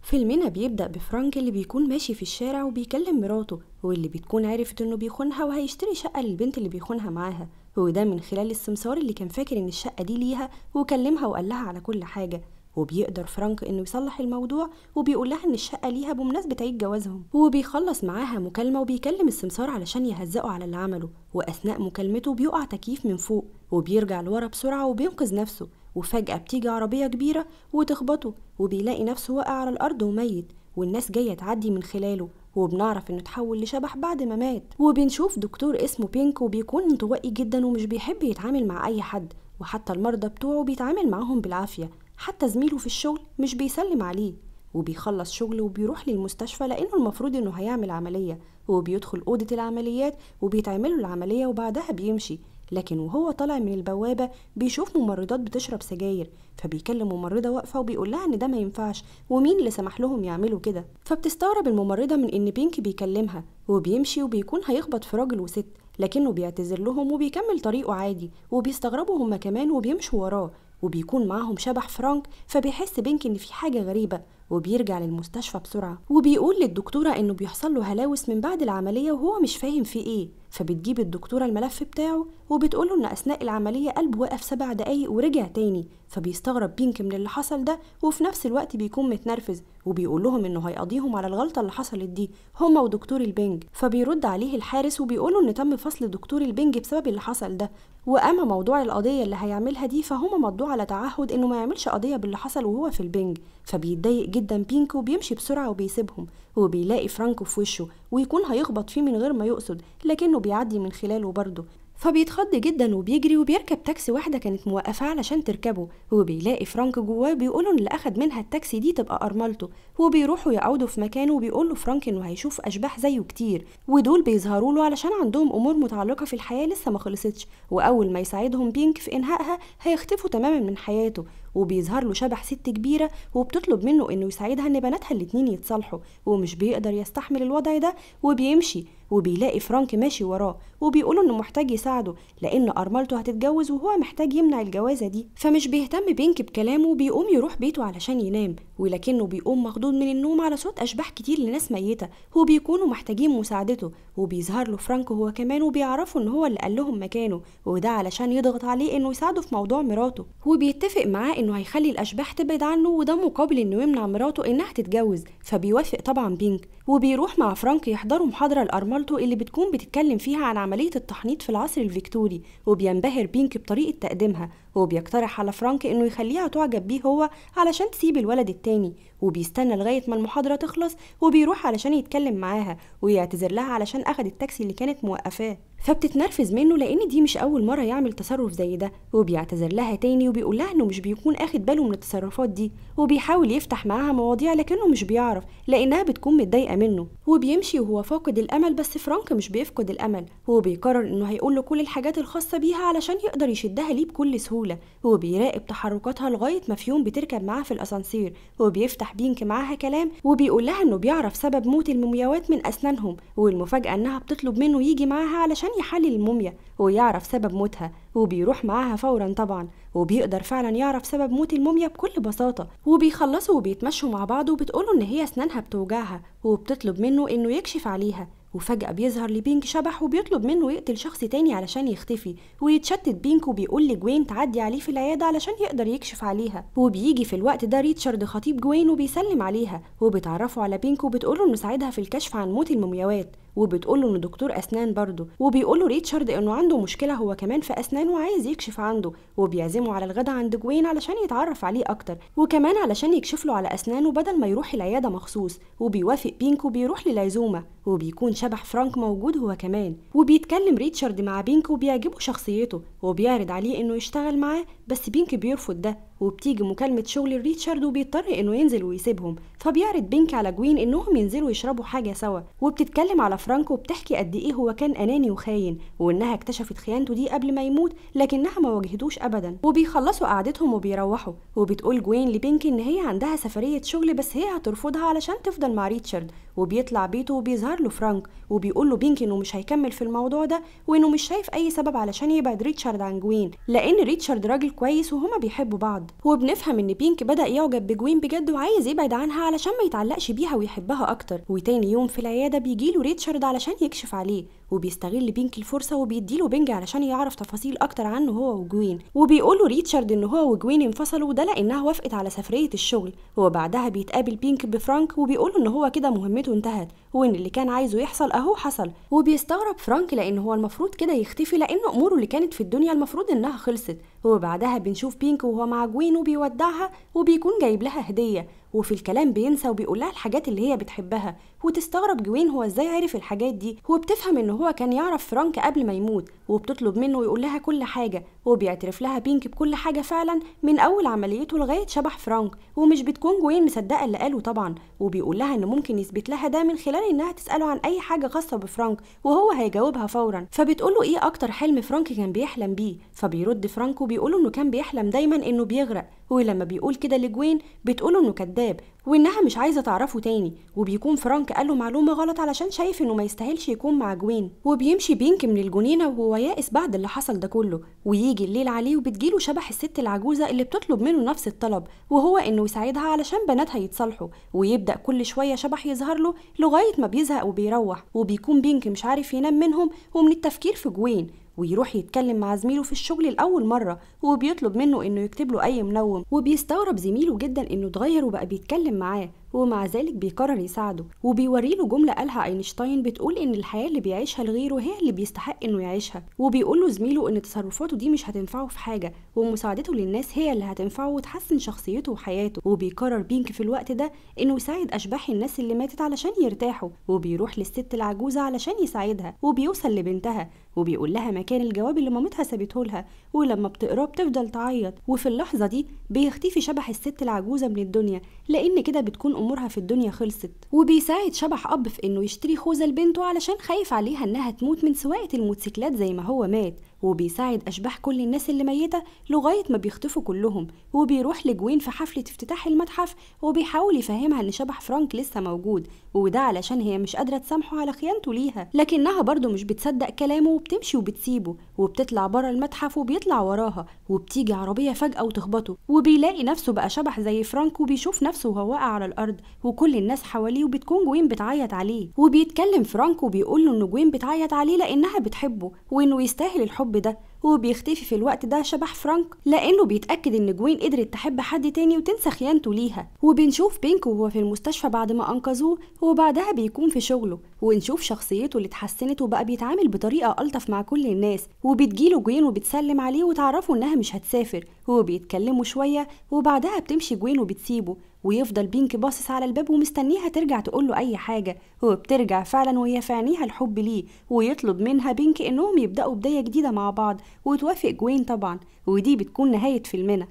فيلمنا بيبدأ بفرانك اللي بيكون ماشي في الشارع وبيكلم مراته، واللي بتكون عرفت انه بيخونها وهيشتري شقة للبنت اللي بيخونها معاها، وده من خلال السمسار اللي كان فاكر ان الشقة دي ليها وكلمها وقال لها على كل حاجة. وبيقدر فرانك انه يصلح الموضوع وبيقول لها ان الشقة ليها بمناسبة عيد جوازهم، وبيخلص معاها مكالمة وبيكلم السمسار علشان يهزقه على اللي عمله. واثناء مكالمته بيقع تكييف من فوق وبيرجع لورا بسرعة وبينقذ نفسه، وفجأة بتيجي عربية كبيرة وتخبطه وبيلاقي نفسه واقع على الأرض وميت، والناس جاية تعدي من خلاله، وبنعرف انه اتحول لشبح بعد ما مات. وبنشوف دكتور اسمه بينك وبيكون انطوائي جدا ومش بيحب يتعامل مع أي حد، وحتى المرضى بتوعه بيتعامل معاهم بالعافية، حتى زميله في الشغل مش بيسلم عليه. وبيخلص شغله وبيروح للمستشفى لأنه المفروض انه هيعمل عملية، وبيدخل أوضة العمليات وبيتعمله العملية وبعدها بيمشي. لكن وهو طالع من البوابة بيشوف ممرضات بتشرب سجاير، فبيكلم ممرضة واقفة وبيقول لها ان ده ما ينفعش ومين اللي سمح لهم يعملوا كده. فبتستغرب الممرضة من ان بينك بيكلمها، وبيمشي وبيكون هيخبط في راجل وست، لكنه بيعتذر لهم وبيكمل طريقه عادي، وبيستغربوا هما كمان وبيمشوا وراه. وبيكون معاهم شبح فرانك، فبيحس بينك ان في حاجة غريبة وبيرجع للمستشفى بسرعة، وبيقول للدكتورة انه بيحصل له هلاوس من بعد العملية وهو مش فاهم في ايه. فبتجيب الدكتورة الملف بتاعه وبتقوله ان اثناء العملية قلبه وقف 7 دقايق ورجع تاني. فبيستغرب بينك من اللي حصل ده، وفي نفس الوقت بيكون متنرفز وبيقول لهم انه هيقضيهم على الغلطة اللي حصلت دي هما ودكتور البنج. فبيرد عليه الحارس وبيقوله ان تم فصل دكتور البنج بسبب اللي حصل ده، واما موضوع القضية اللي هيعملها دي فهما مضوا على تعهد انه ما يعملش قضية باللي حصل وهو في البنج. فبيتضايق جدا بينك وبيمشي بسرعة وبيسيبهم، وبيلاقي فرانكو في وشه ويكون هيخبط فيه من غير ما يقصد، لكنه بيعدي من خلاله برضه. فبيتخض جدا وبيجري وبيركب تاكسي واحدة كانت موقفاه علشان تركبه، وبيلاقي فرانك جواه بيقوله ان اللي اخد منها التاكسي دي تبقى ارملته، وبيروحوا يقعدوا في مكانه وبيقول له فرانك انه هيشوف اشباح زيه كتير، ودول بيظهروا له علشان عندهم امور متعلقه في الحياة لسه ما خلصتش، واول ما يساعدهم بينك في انهائها هيختفوا تماما من حياته. وبيظهر له شبح ست كبيرة وبتطلب منه انه يساعدها ان بناتها الاتنين يتصالحوا، ومش بيقدر يستحمل الوضع ده وبيمشي، وبيلاقي فرانك ماشي وراه وبيقوله انه محتاج يساعده لان ارملته هتتجوز وهو محتاج يمنع الجوازه دي. فمش بيهتم بينك بكلامه وبيقوم يروح بيته علشان ينام، ولكنه بيقوم مخضوض من النوم على صوت اشباح كتير لناس ميته وبيكونوا محتاجين مساعدته. وبيظهر له فرانك هو كمان وبيعرفوا ان هو اللي قال لهم مكانه، وده علشان يضغط عليه انه يساعده في موضوع مراته، وبيتفق معاه انه هيخلي الاشباح تبعد عنه، وده مقابل انه يمنع مراته انها تتجوز. فبيوافق طبعا بينك، وبيروح مع فرانك يحضروا محاضرة لارملته اللي بتكون بتتكلم فيها عن عملية التحنيط في العصر الفيكتوري، وبينبهر بينك بطريقة تقديمها، وبيقترح على فرانك انه يخليها تعجب بيه هو علشان تسيب الولد التاني. وبيستنى لغاية ما المحاضرة تخلص وبيروح علشان يتكلم معاها ويعتذر لها علشان اخد التاكسي اللي كانت موقفاه. فبتتنرفز منه لان دي مش اول مرة يعمل تصرف زي ده، وبيعتذر لها تاني وبيقول لها انه مش بيكون اخد باله من التصرفات دي، وبيحاول يفتح معاها مواضيع لكنه مش بيعرف لانها بتكون متضايقة منه. وبيمشي وهو فاقد الامل، بس فرانك مش بيفقد الامل، وبيقرر انه هيقول له كل الحاجات الخاصة بيها علشان يقدر يشدها ليه بكل سهولة. وبيراقب تحركاتها لغاية ما في يوم بتركب معاه في الاسانسير، وبيفتح بينك معاها كلام وبيقول لها انه بيعرف سبب موت المومياوات من اسنانهم، والمفاجاه انها بتطلب منه يجي معاها علشان يحلل الموميا ويعرف سبب موتها، وبيروح معاها فورا طبعا، وبيقدر فعلا يعرف سبب موت الموميا بكل بساطة. وبيخلصوا وبيتمشوا مع بعض وبتقوله ان هي اسنانها بتوجعها وبتطلب منه انه يكشف عليها. وفجأة بيظهر لبينك شبح وبيطلب منه يقتل شخص تاني علشان يختفي، ويتشتت بينك وبيقول لجوين تعدي عليه في العيادة علشان يقدر يكشف عليها. وبيجي في الوقت ده ريتشارد خطيب جوين وبيسلم عليها، وبتعرفوا على بينك وبتقوله انه ساعدها في الكشف عن موت المومياوات، وبتقوله انه دكتور اسنان برضه، وبيقوله ريتشارد انه عنده مشكلة هو كمان في اسنانه وعايز يكشف عنده، وبيعزمه على الغدا عند جوين علشان يتعرف عليه اكتر، وكمان علشان يكشف له على اسنانه بدل ما يروح العيادة مخصوص. وبيوافق بينك وبيروح للعزومه، وبيكون شبح فرانك موجود هو كمان. وبيتكلم ريتشارد مع بينك وبيعجبه شخصيته وبيعرض عليه انه يشتغل معاه، بس بينك بيرفض ده. وبتيجي مكالمة شغل لريتشارد وبيضطر انه ينزل ويسيبهم، فبيعرض بينك على جوين انهم ينزلوا يشربوا حاجة سوا. وبتتكلم على فرانك وبتحكي قد ايه هو كان اناني وخاين، وانها اكتشفت خيانته دي قبل ما يموت لكنها ما واجهتوش ابدا. وبيخلصوا قعدتهم وبيروحوا، وبتقول جوين لبينك ان هي عندها سفرية شغل بس هي هترفضها علشان تفضل مع ريتشارد. وبيطلع بيته وبيظهر له فرانك وبيقول له بينك انه مش هيكمل في الموضوع ده، وانه مش شايف اي سبب علشان يبعد ريتشارد عن جوين، لان ريتشارد راجل كويس وهما بيحبوا بعض. وبنفهم ان بينك بدأ يعجب بجوين بجد وعايز يبعد عنها علشان ما يتعلقش بيها ويحبها اكتر. وتاني يوم في العيادة بيجيله ريتشارد علشان يكشف عليه، وبيستغل بينك الفرصة وبيديله بنج علشان يعرف تفاصيل اكتر عنه هو وجوين. وبيقوله ريتشارد ان هو وجوين انفصلوا، وده لانها وافقت على سفرية الشغل. وبعدها بيتقابل بينك بفرانك وبيقوله ان هو كده مهمته انتهت، وان اللي كان عايزه يحصل اهو حصل. وبيستغرب فرانك لان هو المفروض كده يختفي، لان اموره اللي كانت في الدنيا المفروض انها خلصت. وبعدها بنشوف بينك وهو مع جوين وبيودعها، وبيكون جايب لها هديه، وفي الكلام بينسى وبيقول لها الحاجات اللي هي بتحبها. وتستغرب جوين هو ازاي عرف الحاجات دي، وبتفهم ان هو كان يعرف فرانك قبل ما يموت، وبتطلب منه يقول لها كل حاجة. وبيعترف لها بينك بكل حاجة فعلا من اول عمليته لغاية شبح فرانك، ومش بتكون جوين مصدقه اللي قاله طبعا. وبيقول لها انه ممكن يثبت لها ده من خلال انها تساله عن اي حاجة خاصة بفرانك وهو هيجاوبها فورا. فبتقول له ايه اكتر حلم فرانك كان بيحلم بيه، فبيرد فرانك وبيقول انه كان بيحلم دايما انه بيغرق. ولما بيقول كده لجوين بتقوله انه كذاب وانها مش عايزه تعرفه تاني، وبيكون فرانك قال له معلومة غلط علشان شايف انه ما يستاهلش يكون مع جوين. وبيمشي بينك من الجنينة وهو يائس بعد اللي حصل ده كله. ويجي الليل عليه وبتجيله شبح الست العجوزة اللي بتطلب منه نفس الطلب، وهو انه يساعدها علشان بناتها يتصالحوا. ويبدا كل شوية شبح يظهر له لغاية ما بيزهق وبيروح، وبيكون بينك مش عارف ينام منهم ومن التفكير في جوين. ويروح يتكلم مع زميله في الشغل لأول مرة، وبيطلب منه إنه يكتب له أي منوم. وبيستغرب زميله جدا إنه اتغير وبقى بيتكلم معاه، ومع ذلك بيقرر يساعده. وبيوري له جملة قالها أينشتاين بتقول إن الحياة اللي بيعيشها لغيره هي اللي بيستحق إنه يعيشها. وبيقول له زميله إن تصرفاته دي مش هتنفعه في حاجة، ومساعدته للناس هي اللي هتنفعه وتحسن شخصيته وحياته. وبيقرر بينك في الوقت ده إنه يساعد أشباح الناس اللي ماتت علشان يرتاحوا. وبيروح للست العجوزة علشان يساعدها، وبيوصل لبنتها وبيقول لها مكان الجواب اللي مامتها سابته لها، ولما بتقراه بتفضل تعيط. وفي اللحظة دي بيختفي شبح الست العجوزة من الدنيا، لأن كده بتكون أمورها في الدنيا خلصت. وبيساعد شبح أب في إنه يشتري خوذة لبنته علشان خايف عليها إنها تموت من سواقة الموتوسيكلات زي ما هو مات. وبيساعد أشباح كل الناس اللي ميتة لغاية ما بيختفوا كلهم. وبيروح لجوين في حفلة افتتاح المتحف، وبيحاول يفهمها إن شبح فرانك لسه موجود، وده علشان هي مش قادرة تسامحه على خيانته ليها، لكنها برضه مش بتصدق كلامه وبتمشي وبتسيبه وبتطلع بره المتحف وبيطلع وراها. وبتيجي عربية فجأة وتخبطه، وبيلاقي نفسه بقى شبح زي فرانك، وبيشوف نفسه وهو واقع على الأرض وكل الناس حواليه، وبتكون جوين بتعيط عليه. وبيتكلم فرانك وبيقول له إن جوين بتعيط عليه لأنها بتحبه وإنه يستاهل الحب ده. وبيختفي في الوقت ده شبح فرانك لانه بيتاكد ان جوين قدرت تحب حد تاني وتنسى خيانته ليها. وبنشوف بينك وهو في المستشفى بعد ما انقذوه، وبعدها بيكون في شغله، ونشوف شخصيته اللي اتحسنت وبقى بيتعامل بطريقة الطف مع كل الناس. وبتجيله جوين وبتسلم عليه وتعرفه انها مش هتسافر، وبيتكلموا شوية وبعدها بتمشي جوين وبتسيبه. ويفضل بينك باصص على الباب ومستنيها ترجع تقوله اي حاجة، وبترجع فعلا وهي في عينيها الحب ليه. ويطلب منها بينك انهم يبداوا بداية جديدة مع بعض، وتوافق جوين طبعا. ودي بتكون نهاية فيلمنا.